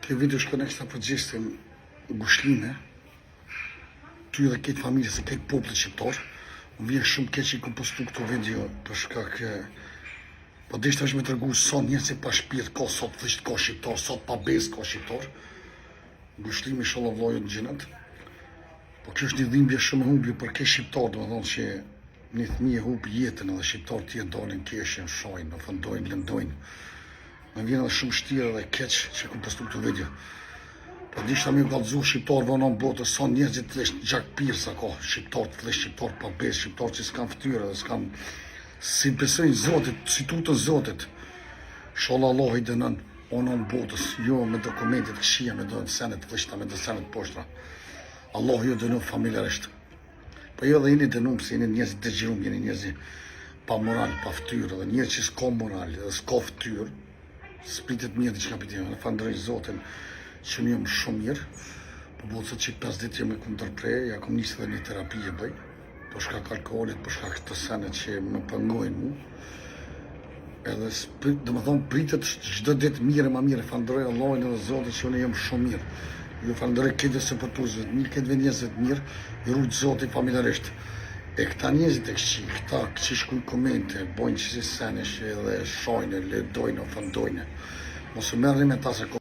Kjo video shkon ekstra për Gjestin ngushlime ty dhe krejt familjes e krejt popullit shqiptar. Më vjen shumë keq që i kom postu këto video për shkak po deshta është me tregu sa njerëz pa shpirt ka sot thjesht ka shqiptar, sot pa besë ka shqiptar. Ngushlime inshallah vllai në xhenet. Po kjo është një dhimbje shumë e humbje për krejt shqiptar, domethënë që një fëmijë e hup jetën edhe shqiptarët tjerë dalin keshin, shajnë, ofendojnë, lëndojnë. Më vjen edhe shumë shtirë dhe keq që kom postu këtë video. Po dishta me kallëzu shqiptarëve në botë, sa njerëzit thjesht gjakpirësa ka, shqiptar të thjesht, shqiptar pa besë, shqiptar që s'kan fytyrë dhe s'kan s'i besojnë Zotit, s'i tutën Zotit. Inshallah Allahu i dënon anë botës, jo me dokumentet këqija, me do senet të me do senet poshtra. Allahu ju dënon familjarisht. Po jo dhe jeni dënum se jeni njerëz të dëgjirum, jeni njerëz pa moral, pa fytyrë dhe njerëz që s'ka moral dhe s'ka fytyrë, s'pritet mirë diçka për tjetër. Falënderoj Zotin që unë jam shumë mirë. Po bëhet sot që 5 ditë jam e kom ndërpre, ja kom nisë edhe një terapi e bëj, për shkak alkoolit, për shkak të senet që më pengojnë mu. Edhe do më thonë pritet çdo ditë mirë e ma mirë, falënderoj Allahin edhe Zotin që unë jam shumë mirë. Ju falënderoj këtë supportuesve të mirë, këtë njerëzve të mirë, ju rujt Zoti familjarisht. E këta njerëzit e këqij, këta që shkruajnë komente, bojnë qësi senesh edhe shajnë, lëndojnë, ofendojnë. Mos u merrni me ta se ko...